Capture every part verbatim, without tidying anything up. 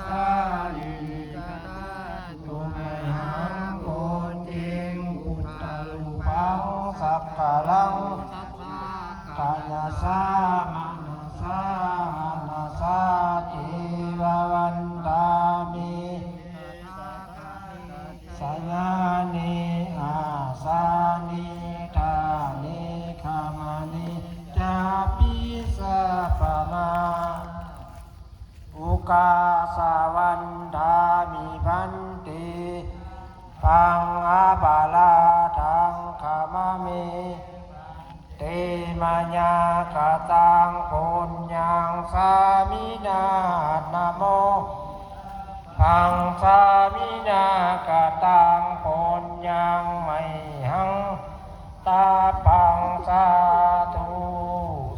sārīrikadhātu mayhaṃ bodhiṃ buddharūpaṃ sakkaraṃ sadā kāyasā manasā vacarā ceva vandāmi sayane āsane ṭhāne gamane cāpi sabbadā. Ukāsa vandāmi bhante, sabbaṃ aparādhaṃ khamatha me. Te mayā kataṃ puññaṃ sāminā anumodanaṃ, sāminā kataṃ puññaṃ mayhaṃ dātabbaṃ. Sādhu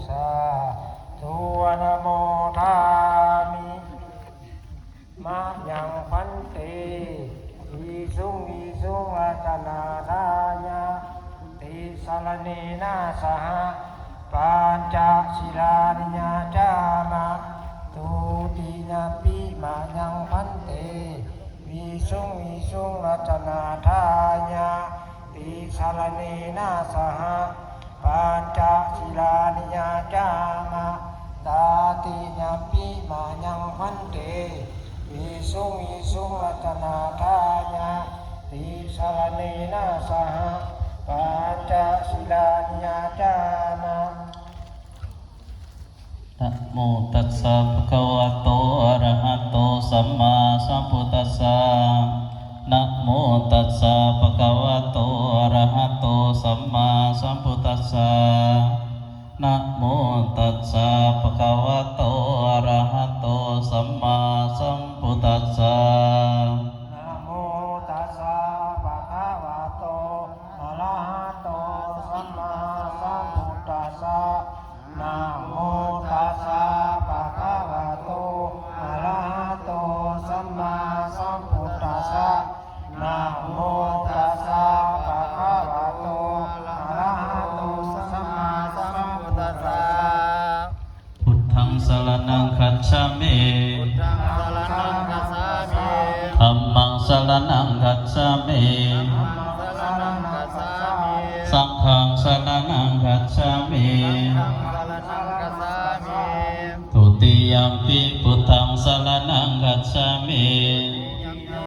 sādhu anumodāmi. Mayaṃ bhante visuṃ visuṃ rakkhaṇatthāya tisaraṇena saha pañca sīlāni yācāma. Dutiyampi mayaṃ bhante visuṃ visuṃ rakkhaṇatthāya tisaraṇena saha pañca sīlāni yācāma. Tatiyampi mayaṃ bhante visuṃ visuṃ rakkhaṇatthāya tisaraṇena saha pañca sīlāni yācāma. Namo tassa bhagavato arahato sammāsambuddhassa. Namo tassa bhagavato arahato sammāsambuddhassa. Namo tassa bhagavato arahato sammāsambuddhassa. Namo tassa bhagavato arahato sammāsambuddhassa. Namo tassa bhagavato arahato sammāsambuddhassa. Namo tassa bhagavato arahato sammāsambuddhassa. Buddhaṃ saraṇaṃ gacchāmi. Buddhaṃ saraṇaṃ gacchāmi. Dhammaṃ saraṇaṃ gacchāmi. Dhammaṃ saraṇaṃ gacchāmi. Saṅghaṃ saraṇaṃ gacchāmi. Saṅghaṃ saraṇaṃ gacchāmi. Dutiyampi buddhaṃ saraṇaṃ gacchāmi.